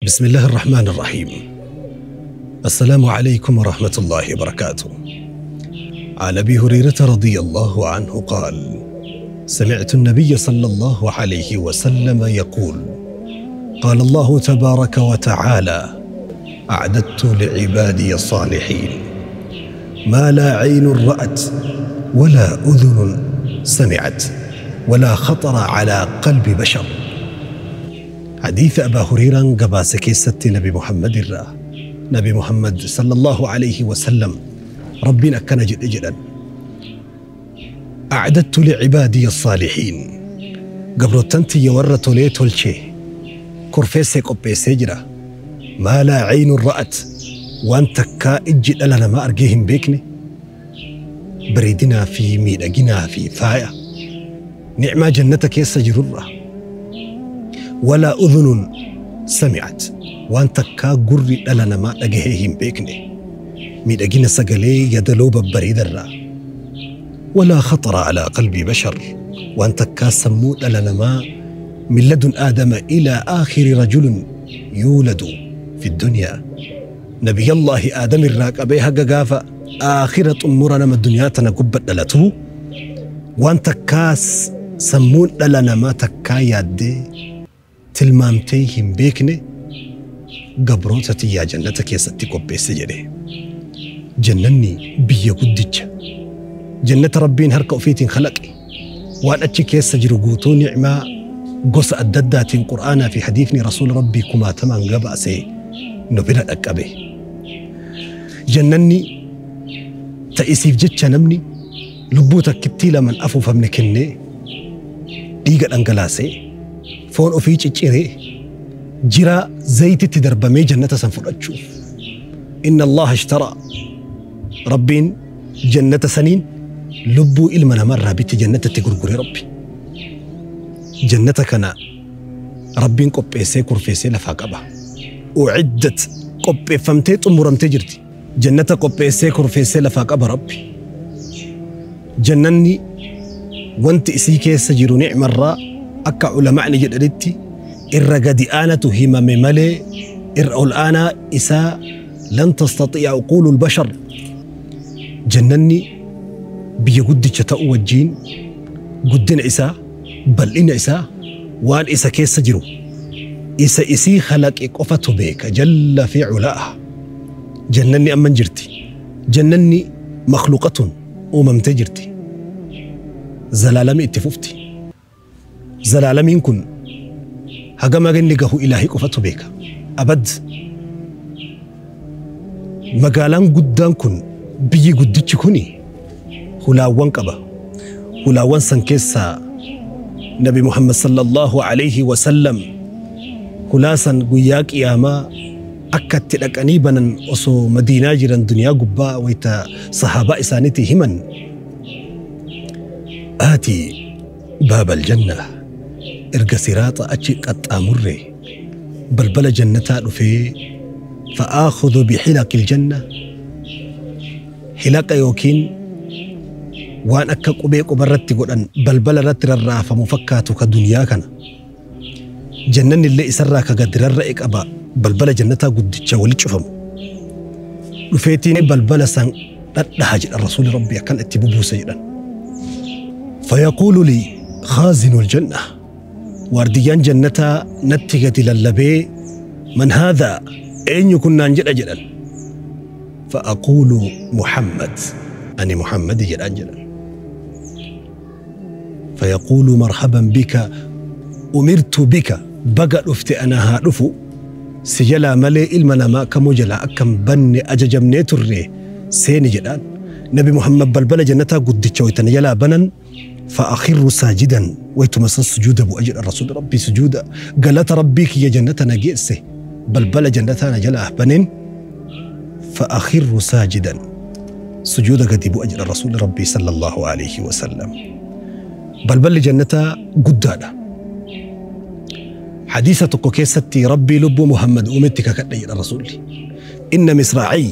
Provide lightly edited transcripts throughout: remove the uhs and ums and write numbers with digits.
بسم الله الرحمن الرحيم. السلام عليكم ورحمة الله وبركاته. عن أبي هريرة رضي الله عنه قال: سمعت النبي صلى الله عليه وسلم يقول: قال الله تبارك وتعالى: أعددت لعبادي الصالحين ما لا عين رأت ولا أذن سمعت ولا خطر على قلب بشر. حديث أبا هريرة قباس كيست نبي محمد الرا نبي محمد صلى الله عليه وسلم ربنا كان جدا أعددت لعبادي الصالحين قبرتنتي يورت ليت الشي كرفيسي قبيسي جرا ما لا عين رأت وأنت كا إجد لنا ما أرجيهم بيكني بريدنا في ميدقنا في فايا نعمة جنتك يسجرره ولا أذن سمعت وأنت كا قري لنا ما أجههم بيكني ميدقنا سجلي يدلوب بريد الرا ولا خطر على قلب بشر وأنت كا سموت لنا ما من لدن آدم إلى آخر رجل يولد في الدنيا نبي الله آدم الراك أبيها قافة آخرة أمورنا ما الدنيا تنقبت لته وأنت كاس سمون لنا ما تكا يدي تلمامتيهم بيكني قبروتتي يا جنتك يا ستي قبي سجري جنني بيا قدج جنة ربين هركو فيتين خلقي وأن أتشك يسجر قوتو نعمة قص أددات قرآن في حديثني رسول ربي كما تمن قبأسي نبرا أكبه جنني تأسيف جتش نمني لبوتك كتيلة من أفو فمنكني ديقة أنقلاسي فون أفيج إجري جرا زيت تدربمي جنة سنفر أتشوف إن الله اشترى ربين جنة سنين لبو إلمنا مرة بيت جنة تقرقري ربي جنتك أنا ربين قبيسي كرفيسي لفاقبة أعدت قبي فمتيت أمورمتي جرتي جنة قبيسي كرفيسي لفاقبة ربي جنني وانت إسيكي سجر نعم الراء أكا علماء جدرتي إرقدي آنة همم ملي إرأو الآن إساء لن تستطيع عقول البشر جنني بيقد شتاء والجين قدن إساء بل إن إساء وان إسا كيس سجرو إسا إسي خلق إقفته بيك جل في علاء جنني أمن جرتي جنني مخلوقة أمم تجرتي زلالمي اتففتي زلالمين كن هجم جنجه إلهي قفته بيك أبد مقالان قدام كن بيجي قدتش كوني هلاوان قبا هلاوان سنكيسا نبي محمد صلى الله عليه وسلم هلاسا قياك ياما أكدت لك أنيبا أصو مدينة جيران دنيا قبا ويتا صحابة إسانتي همن آتي باب الجنة إرقى سراط أتشك أتأمري بلبل جنة في فآخذ بحلق الجنة حلق يوكين وأن أكا قبي قبرت قدن بلبل رتر الرافة مفكاتو كدنيا كان جنن اللي إسراك قدر الرئيك أبا بلبل جنة قد تشاولي شفم وفيتيني بلبل سن لهاج الرسول ربي كان اتبوبو سيدا فيقول لي خازن الجنة وارديان جنة نتيجة للبي من هذا أين يكون أنجل أجلا فأقول محمد أني محمد جل أنجلا فيقول مرحبا بك أمرت بك بقى أفتي أنا هارفو سجلا ملي إلمنا ما كمجلا أكم بني أججم نيتري سيني جلان نبي محمد بلبل جنة قد تشويتن جلا بنن فأخر ساجدا ويتمسن سجود أبو أجل الرسول ربي سجودا قالت ربيك يا جنة نجئسه بلبل جنة نجلا بنن فأخر ساجدا سجود قد أبو أجل الرسول ربي صلى الله عليه وسلم بلبل جنة قدانا حديثة كوكيستي ربي لب محمد أمتك كأي الرسول إن مصراعي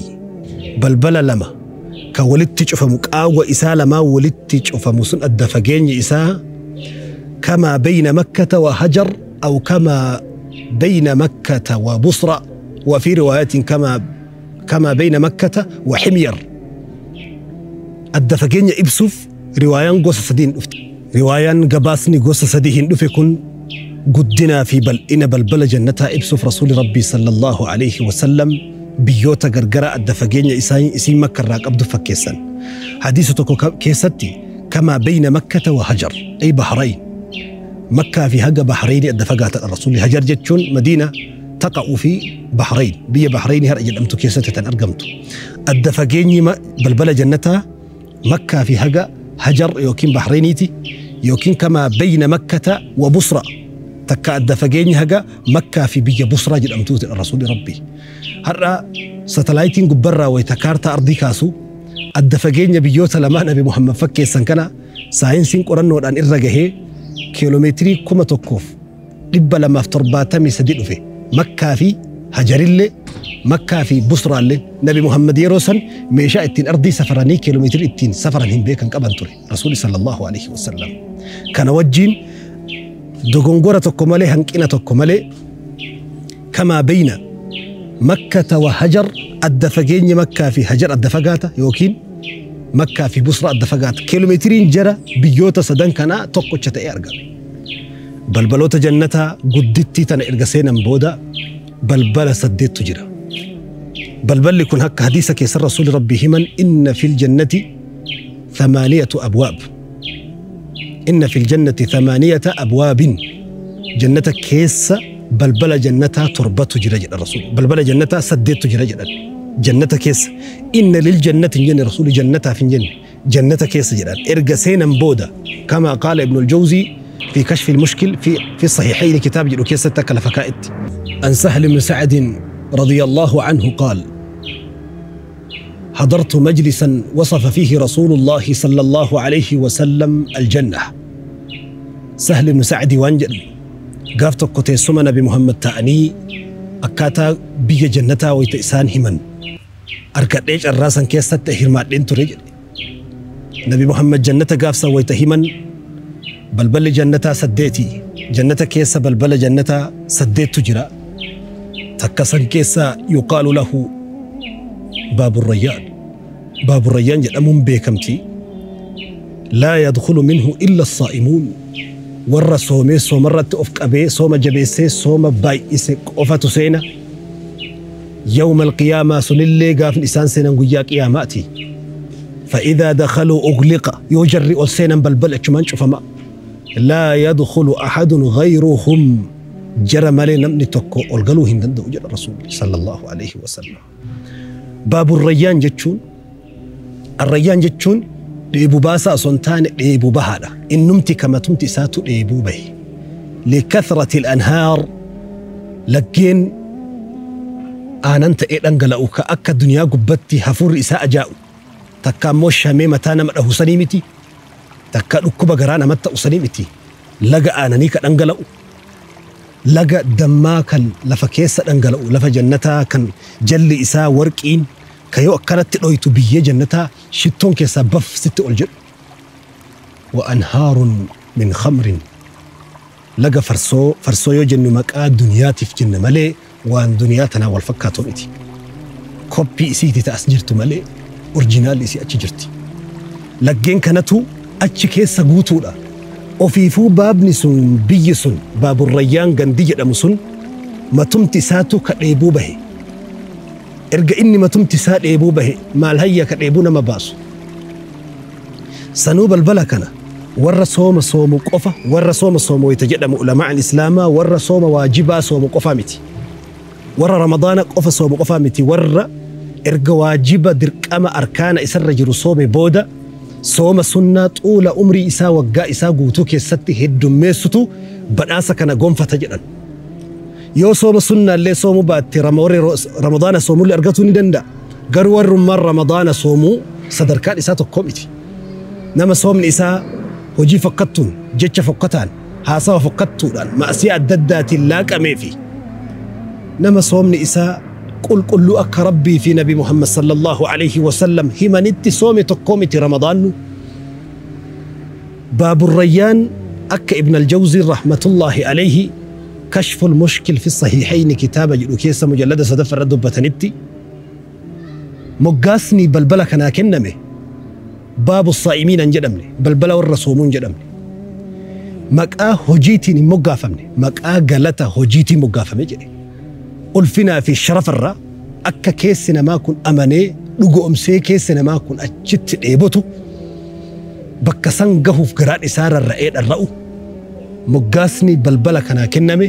بلبل لما كولدت تشوف أو إساء لما ولدت تشوف مسن الدفجين إساء كما بين مكة وهجر أو كما بين مكة وبصرى، وفي رواية كما بين مكة وحمير. Adda fageenya ibsuuf riwaayaan gosa sadiin dhufte. Riwaayaan gabaasni gosa sadii hin dhufe kun guddinaa fi bal'ina balbala jannataa ibsuuf Rasuulli Rabbii sallallahu alaihi wasallam biyyoota gargara adda fageenya isiin Makka irraa qabdu fakkeessan. Hadiisa tokko keessatti kamaa bayna Makkata wa Hajar ay Bahrain, Makkaa fi haga Bahrayni adda fagaatadha Rasuulli. Hajar jechuun Madiina taqa'u fi Bahrain, biyya Bahrayni har'a jedhamtu keessatti tan argamtu. Adda fageenyi balbala jannataa Makkaa fi haga Hajar yookiin Bahrayniiti, yookiin kamaa bayna Makkata wa Busra, takka adda fageenyi haga Makkaa fi biyya Busraa jedhamtuuti Rasuulli Rabbii. Har'a satalaayitiin gubbarraa wayita kaartaa ardii kaasu adda fageenya biyyoota lamaan Nabi Muhammad fakkeessan kana saayinsiin qorannoodhaan irra gahee kiiloomeetirii 1273 dhufe. Makkaa fi Hajarillee, Makkaa fi Busraallee. Nabi Muhammad yeroo san meeshaa ittiin ardii safaranii kiiloomeetirii ittiin safaran hin beekan qaban ture Rasuulli sallallahu alaihi wasallam. Kana wajjiin dogongora tokko malee, hanqina tokko malee, kamaa bayna Makkata wa Hajar, adda fageenya Makkaa fi Hajar adda fagaata yookiin Makkaa fi Busra adda fagaata. Kiiloomeetiriin jara biyyoota sadan kanaa tokkocha ta'ee argame. Balbaloota jannataa guddittii tana erga seenan booda balbala saddeettu jira. Balballi kun akka hadiisa keessa Rasuulli Rabbii himan, inna fil jannati thamaaniyatu abwaab. Inna fil jannati thamaaniyata abwaabin. Jannata keessa balbala jannataa torbatu jira jedha Rasuul. Balbala jannataa saddeettu jira jedhan. Jannata keessa. Inna lil jannati hin jenne Rasuulli, jannataaf hin jenne. Jannata keessa jedhan. Erga seenan booda kama qaala Ibn al-Jawzi في كشف المشكل في الصحيحين كتاب جدو كيسة تكلف كائت. عن سهل بن سعد رضي الله عنه قال: حضرت مجلسا وصف فيه رسول الله صلى الله عليه وسلم الجنة. سهل بن سعد وانجل قافت قتيسما نبي محمد تعني أكاتا بي جنتا ويتئسان همن أركتليش الراسا كيسة تهرمات لنتو رجل. نبي محمد جنة قافسا ويتهمن بلبل جنتا سديتي، جنة كيسة بلبل جنتا سديت تجرى تكسن كيسة يقال له باب الريان. باب الريان جدأمون بيكمتي لا يدخل منه إلا الصائمون. ورا صومي صومرة أفك أبي صوم جبيسي صوم بايسي أفتو سينا يوم القيامة سنلي قاف الإنسان سينا قيا قياماتي. فإذا دخلوا أغلق يجرئ السينا بلبل أتشمان شوفما لا يدخل أحد غيرهم. جرى مالي نمني توكو ألقلو هندن دو جرى الرسول صلى الله عليه وسلم. باب الريان جتشون، الريان جتشون لإبو باسا سنتان لإبو بهالة إن نمتي كما تمتي ساتو لإبو به لكثرة الأنهار. لكن آننت إيه أنقلأوك أكا الدنيا قبتي هفور إساء جاء تكا موشا ميمتانا مأله سنيمتي takka dhukkuba garaa namatti ta'u sanii miti. Laga aananii kan dhangala'u, laga dammaa kan lafa keessa dhangala'u, lafa jannataa kan jalli isaa warqiin ka yoo akkanatti dhoytu biyyee jannataa shittoon keessaa baf sitti ol jedhu. Wa anhaarun min khamrin, laga farsoo, farsoo yoo jennu maqaa duniyaatiif jenna malee waan duniyaa tanaa wal fakkaatu miti. Koppii isiiti ta'as jirtu malee orjinaalli isii achi jirti. Laggeen kanatu achi keessa guutuudha. Ofiifuu baabni sun biyyi sun baaburrayyaan gandi jedhamu sun matumti isaatu ka dheebuu bahe. Erga inni matumti isaa dheebuu bahe maal hayya ka dheebuu nama baasu. Sanuu balbala kana warra sooma soomu qofa, warra sooma soomu wayita jedhamu ulamaan islaamaa warra sooma waajibaa soomu qofa miti. Warra ramadaana qofa soomu qofa miti. Warra erga waajiba dirqama arkaana isarra jiru soome booda sooma sunnaa xuula umrii isaa waggaa isaa guutuu keessatti heddummeessutu badhaasa kana gonfata jedhan. Yoo sooma sunnaallee soomuu baatte ramadaana soomullee argatuu ni danda'a. Garuu warrummaan ramadaana soomuu sadarkaan isaa tokko miti. Nama soomni isaa hojii fokkattuun, jecha fokkataan, haasawa fokkattuudhaan, ma'asii adda addaatiin laaqamee fi nama soomni isaa qulqulluu akka Rabbii fi Nabi Muhammad sallallahu alaihi wasallam himanitti soome tokko miti ramadaannu. Baaburrayyaan akka Ibn al-Jawzi rahmatullahi alaihi Kashful Mushkil fi Sahiihayni kitaaba jedhu keessa mujallada sadaffaa irra dubbatanitti moggaasni balbala kanaa kenname baabu saa'imiin hin jedhamne, balbala warra soomuu hin jedhamne, maqaa hojiitiin hin moggaafamne, maqaa galata hojiitiin moggaafame jedhe. Ulfinaa fi sharafarraa akka keessi namaa kun amanee dhugoomsee keessi namaa kun achitti dheebotu, bakka san gahuuf garaan isaa rarra'ee dharra'u, moggaasni balbala kanaa kenname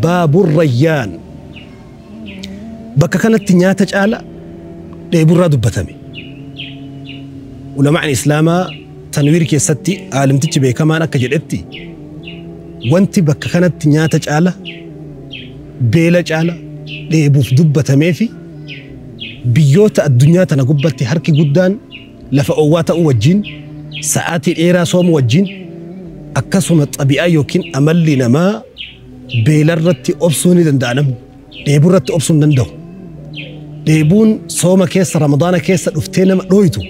baabur rayyaan. Bakka kanatti nyaata caala dheeburraa dubbatame. Ulamaan Islaamaa tanwiir keessatti aalimtichi beekamaan akka jedhetti, wanti bakka kanatti nyaata caala, beela caala dheebuuf dubbatamee fi biyyoota addunyaa tana gubbatti harki guddaan lafa oowwaa ta'uu wajjin, sa'aatii dheeraa soomuu wajjin, akkasuma xabi'aa yookiin amalli namaa beelarratti obsuu ni danda'a, namni dheeburratti obsuu hin danda'u. Dheebuun sooma keessa, Ramadaana keessa dhuftee nama dhooytu,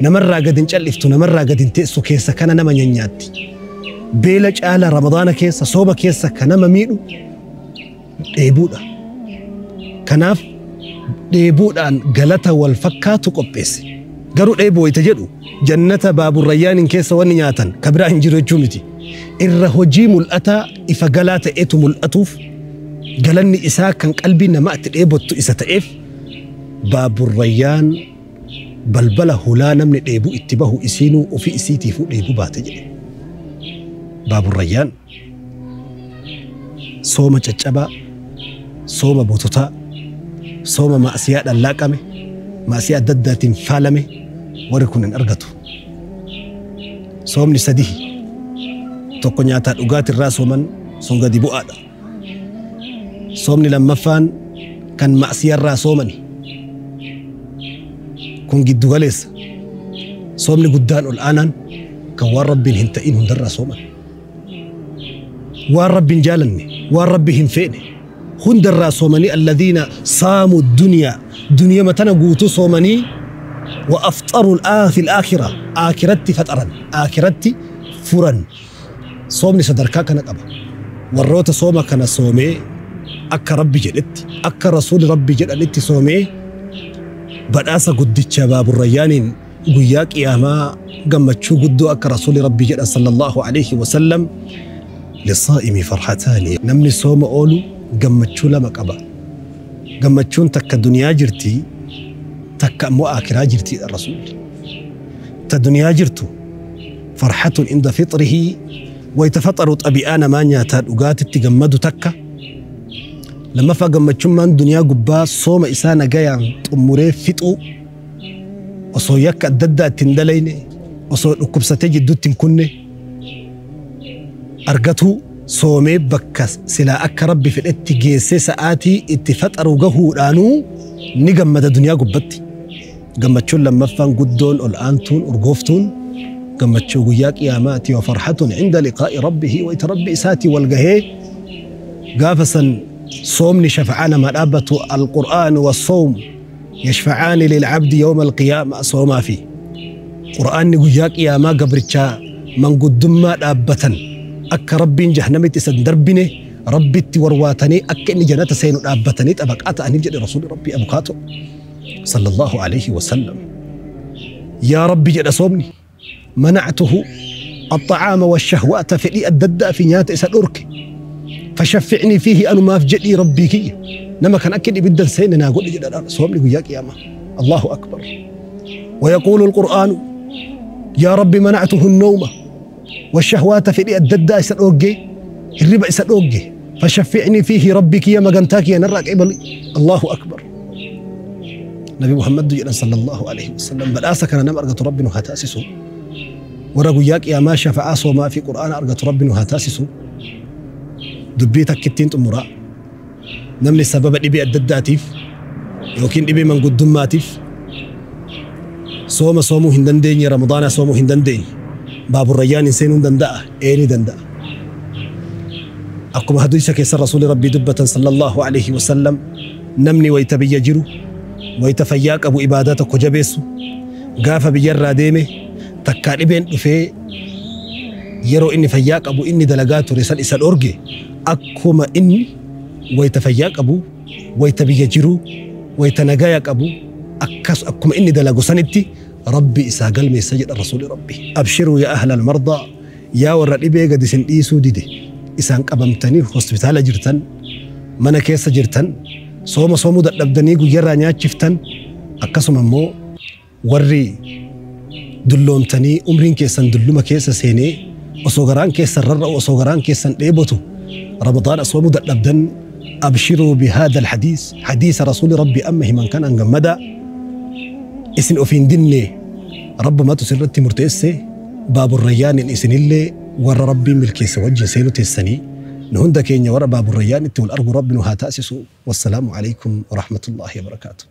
namarraa gad hin calliftu, namarraa gad hin teessu, keessa kana nama nyaanyaatti. Beela caala Ramadaana keessa, sooma keessa ka nama miidhu dheebuudha. Kanaaf dheebuudhaan galata wal fakkaatu qopheesse. Garuu dheebuu wayita jedhu jannata baaburrayyaaniin keessa wanni nyaatan ka biraa hin jiru jechuu miti. Irra hojii mul'ataa ifa galaa ta'etu mul'atuuf, galanni isaa kan qalbii namaa itti dheebottu isa ta'eef, baaburrayyaan balbala hulaa namni dheebuu itti bahu isiinuu ofii isiitiifuu dheebuu baate jedhe. Baaburrayyaan sooma caccabaa, sooma bototaa, sooma ma'asiyaadhaan laaqame, ma'asiyaa adda addaatiin faalame warri kun hin argatu. Soomni sadihi, tokko nyaataa dhugaatirraa sooman, sun gadi bu'aadha. Soomni lammaffaan kan ma'asiyarraa soomani, kun giddu galeessa. Soomni guddaan ol aanaan kan waan Rabbiin hin ta'in hundarraa sooman. Waan Rabbiin jaalanne, waan Rabbi hin feene hundarraa soomanii, alladhiina saamu dunyaa, duniyama tana guutuu soomanii, wa afxaru fi al-aakhira, aakiratti faxaran, aakiratti furan. Soomni sadarkaa kana qaba. Warroota sooma kana soomee akka Rabbi jedhetti, akka Rasuuli Rabbi jedhanitti soomee badhaasa guddicha baaburrayyaaniin guyyaa qiyaamaa gammachuu guddoo, akka Rasuuli Rabbi jedhan sallallahu alaihi wasallam, lisaa'imi farhataani, namni sooma oolu gammachuu lama qaba. Gammachuun takka duniyaa jirti, takka ammoo aakiraa jirtiidha Rasuulli. Ta duniyaa jirtu farhatun inda fixrihi, wayta faxaru xabi'aa namaa nyaataa dhugaatitti gammadu takka. Lammaffaa gammachummaan duniyaa gubbaa sooma isaa nagayaan xummuree fixuu, osoo yakka adda addaa ittiin dalayne, osoo dhukkubsatee jidduutti hin kunne argatuu, soomee bakka silaa akka Rabbi fedhetti geessee sa'aatii itti faxaru gahuudhaanuu ni gammada duniyaa gubbatti. Gammachuun lammaffaan guddoon ol aantuun urgooftuun gammachuu guyyaa qiyaamaati, wa farhatun inda liqaa'i rabbihi, wayta Rabbi isaatii wal gahee gaafa san soomni shafa'aa namaa dhaabbatu. Alqur'aan wassawm yashfa'aani lilcabdi yawma alqiyaama, soomaa fi Qur'aanni guyyaa qiyaamaa gabrichaa manguddummaa dhaabbatan, akka Rabbiin jahannamitti isa hin darbine Rabbitti warwaatanii akka inni jannata seenu dhaabbatanii xabaqaa ta'aniif jedhe Rasuulli Rabbii abukaato sallallahu alaihi wasallam. Yaa Rabbi, jedha soomni, manactuhu الطعام والشهوات, fedhii adda addaa fi nyaata isa dhorke, fashaffi'nii fiihi, anumaaf jedhii Rabbii kiyya nama kan akka ibiddan seenne naa godhi jedha soomni guyyaa qiyaamaa. Allahu akbar. ويقول القرآن: يا رب منعته النوم والشهوات, fedhii adda addaa isa dhoogge, hirriba isa dhoogge, فشفعني فيه, ربي kiyya magantaa kiyya narraa qeebali. Allahu akbar. Nabi Muhammad jedhan sallallahu alaihi wasallam, badhaasa kana nama argatu Rabbi nu haa taasisu. Warra guyyaa qiyaamaa shafa'aa soomaa fi Qur'aana argatu Rabbi nu haa taasisu. Dubbii takkittiin xumuraa, namni sababa dhibee adda addaatiif yookiin dhibee manguddummaatiif sooma soomuu hin dandeenye, Ramadaana soomuu hin dandeenye, baaburrayyaan hin seenuu hin danda'a? Ee, ni danda'a. Akkuma hadiisa keessa Rasuulli Rabbii dubbatan sallallahu alaihi wasallam, namni wayta biyya jiru, wayta fayyaa qabu ibaadaa tokko jabeessu, gaafa biyyarraa deeme takkaa dhibeen dhufee Yeroo inni fayyaa qabu inni dalagaa ture san isa dhorge, akkuma inni wayta fayyaa qabu, wayta biyya jiru, wayta nagaya qabu, akkas akkuma inni dalagu sanitti Rabbi isaa galmeessa jedha Rasuuli Rabbi. Abshiruu yaa ahlal mardaa, yaa warra dhibee gadi isin dhiisuu dide, isaan qabamtanii hospitaala jirtan, mana keessa jirtan, sooma soomuu dadhabdanii guyyarraa nyaachiftan, akkasuma immoo warri dulloomtanii umriin keessan dulluma keessa seenee osoo garaan keessan rarra'u, osoo garaan keessan dheebotu Ramadaana soomuu dadhabdan, abshiruu bihaadha alhadiis, hadiisa Rasuuli Rabbi amma himan kanaan gammadaa. Isin ofiin dinne, Rabbumatu sirratti murteesse. Baaburrayyaaniin isinillee warra Rabbiin milkeesse wajjin seenu teessanii, nu hunda keenya warra baaburrayyaan itti wal argu Rabbi nu haa taasisu. Wassalaamu alaikum warahmatullaahi wabarakaatu.